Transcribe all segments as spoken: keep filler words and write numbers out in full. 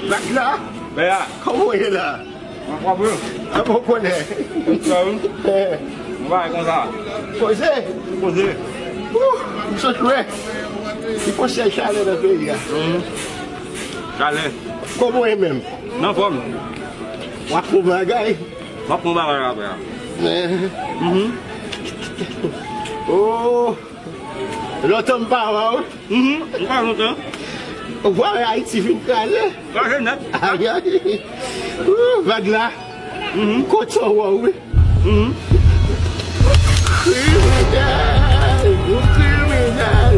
Bak la? Bè a. Kòman w ye la? Mwen frape. A bon konnen. Konsa wi. Eh. Mwen bay konsa. Koze? Koze. Ouh, m sot lwen. Li fon syèl chalè nan peyi a. Mhm. Chalè. Kòman w ye menm? M anfòm. W ap pran bagay? M ap pran bagay apre a. Men. Mhm. Oh. Lontan m pa wè w. Mhm, m pa lontan. Ou pa wè Ayiti fin kraze? Kraze nèt. Ayayay. Ooh, vag la. Mhm. Kote w wè w, wi. Mhm. Kriminèl, ou kriminèl.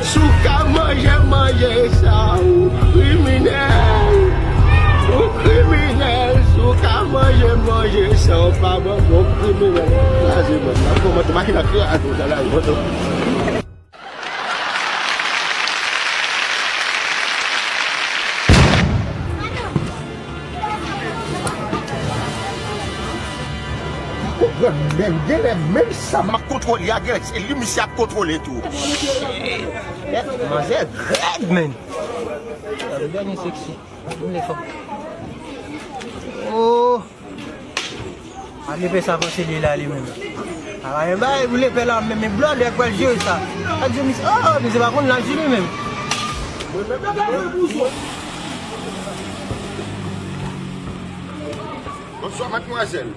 Si w ka manje, manje sa, ou kriminèl. Ou kriminèl, si w ka manje, manje sa, ou pa bon, bon kriminèl. Kraze, mwen. N ap kòmanse, machin ap kraze, sa la, mwen. Konprann menm, genlè menm sa m ap kontwole a, genlè se li misye ap kontwole tou. Shit. Manzè rèd, menn. Gade dènye seksi. M lè fò. Oh. A lepè sa panse li la li menm. A pa gen bagay pou lepè la menm, men blòdè k pral jere sa. Sa di misye, oh, misye pa konn laj li menm. Bonswa, madmwazèl.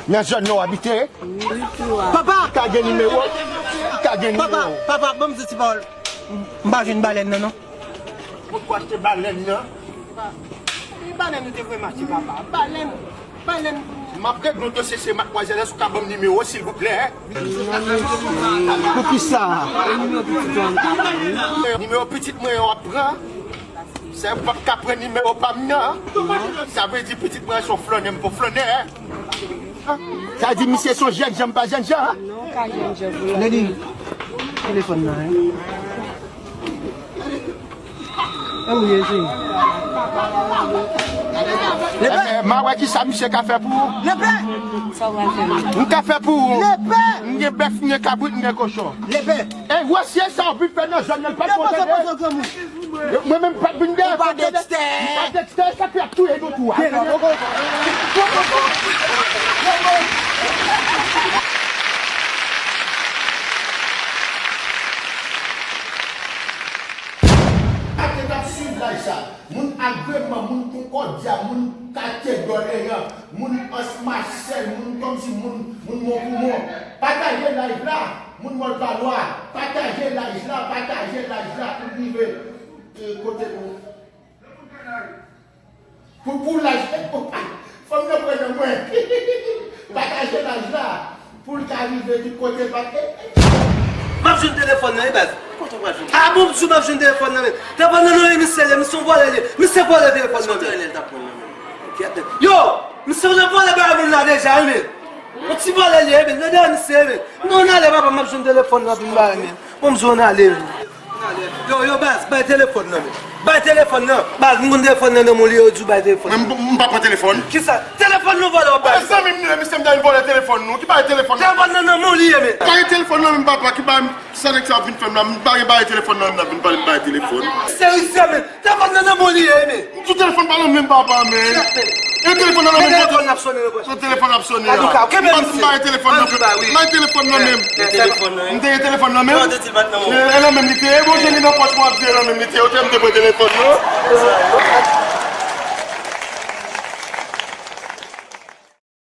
Nan zòn nan w abite? Papa! Ka gen nimewo? Ka gen nimewo? Papa, papa, ban m di ti pawòl. M pa jwenn balèn nan, non. Poukwa achte balèn nan? E balèn nou te voye mache, papa. Balèn, balèn. M ap regle yon dosye, se madmwazèl, èske w ka ban m nimewo, silvouplè? Poukisa? Nimewo pitit mwen an ka pran, wi. Nimewo pitit mwen an w ap pran? Sa w p ap ka pran nimewo pa m nan? Sa vle di pitit mwen an se yon flannè, m pa yon flannè, en? Sa di misye se yon jènjan, m pa jènjan, en? Non, w ka jènjan pou la. Lady, telefòn nan, en? E ou ye, cheri? Lepè! Eh, ma wè ki sa misye ka fè pou ou. Lepè! Sa w pral fè menm? M ka fè pou ou. Lepè! M gen bèf, m gen kabrit, m gen kochon. Lepè! E wòsye sa w vin fè nan zòn nan, l pa t bon tande. Mwen menm m pa t vin dèyè fò tande. M pa Dexter, sa k fè y ap touye nou tou a. Ak yo t ap swiv live sa. Moun Agreman, moun Konkòdya, moun katye Dòleyan, moun Anse Marcel, moun kòmsi moun, moun Monkoumon. Pataje live la, moun Mòn Palwa. Pataje live la, pataje live la pou l rive, eh, kote nou. Pou, pou laj, fò m nan pran nan mwen. Pataje laj la. Pou l ka rive tout kote, pa. M ap jwenn telefòn nan, wi, baz. Kote w pral jwenn? A bon, m di w m ap jwenn telefòn nan, men. Telefòn nan, non, e misye, misye yon vòlè, li. Misye vòlè telefòn nan, men. Yo, misye vòlè bagay moun la deja, wi, men. Yon ti vòlè li ye, men, nan dèyè misye, men. Non, n ale, papa, m ap jwenn telefòn nan, pou m ba, men. Bon, m jwenn ale, men. Yo, yo, baz, bay telefòn nan, men. Bay telefòn nan. Baz, m konn telefòn nan nan men w li ye, yo di w bay telefòn nan. Mwen, m, m pa pran telefòn. Kisa? Telefòn nou vòlè w ap bay. Mwen, zanmi m li ye, misye m ta vin vòlè telefòn nou. Ki bay telefòn nan? Telefòn nan nan men w li ye, men. Bay telefòn nan, men, papa, ki bay m, sa nèg sa ap vin fè m la, m pa gen bay telefòn nan, men, m vin pale, m bay telefòn. Serye, men. Telefòn nan nan men w li ye, men. M di w telefòn pa nan men m, papa, men. E telefòn nan nan men m, telefòn ap sonnen, wi. Telefòn ap sonnen a. M pa, m pa gen telefòn nan. M pa gen telefòn nan menm. M te gen telefòn nan menm. E nan menm li te ye, bon, jan li nan pòch mwen ap di e nan menm li te ye, ou te m te pran telefòn nan.